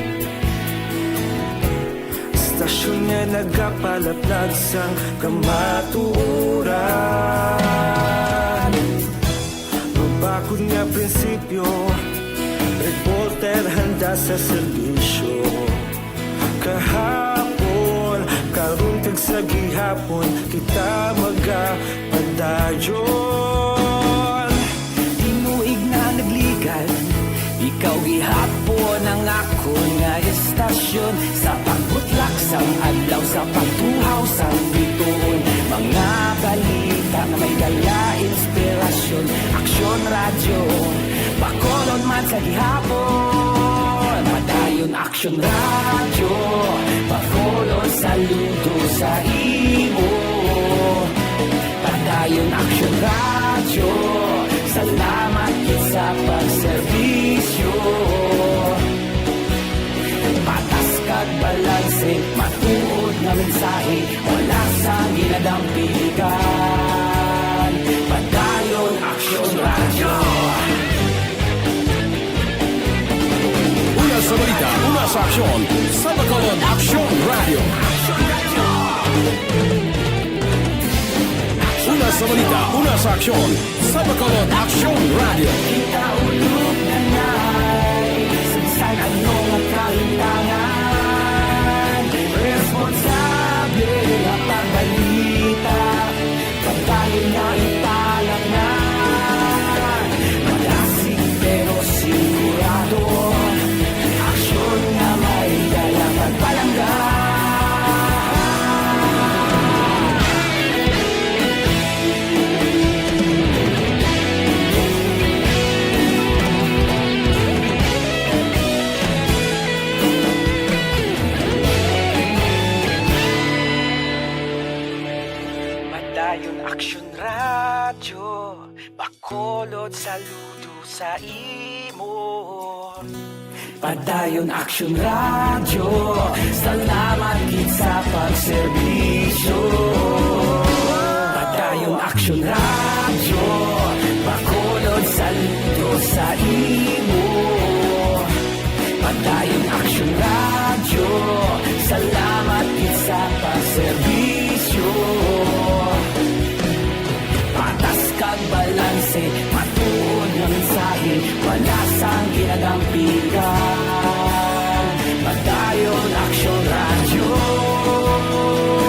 Istasyon nga nagapalaplag sang kamatuoran. Mabakod nga prinsipyo, reporter handa sa serbisyo. Kahapon, karon kag sa gihapon, kita magapadayon. Tinuig na nagligan, ikaw gihapon ang akon nga istasyon. Sa pagbutlak sang adlaw, sa pagtuhaw sang bituon, mga balita nga may dala inspirasyon. Aksyon Radyo, Bacolod man sa gihapon. Padayon Aksyon Radyo, Bacolod, saludo sa imo. Padayon Aksyon Radyo, salamat gid sa pagserbisyo. Patas kag balanse, matuod nga mensahe, wala sang ginadampigan. Padayon Aksyon Radyo. Una sa balita, una sa aksyon, sa Bacolod Aksyon Radyo. Una sa balita, una sa aksyon, sa Bacolod Aksyon Radyo. Kita ulog na nay, sa bisan ano nga kahimtangan, responsable nga pagbalita. Pagdayon nga ipalangga, malasig pero sigurado. Aksyon nga may dala pagpalangga. Padayon Aksyon Radyo, Bacolod, saludo sa imo. Padayon Aksyon Radyo, salamat gid sa pagserbisyo. Padayon Aksyon Radyo, Bacolod, saludo sa imo. Padayon Aksyon Radyo, salamat gid sa pagserbisyo. Patas kag balanse, matuod nga mensahe, wala sang ginadampigan.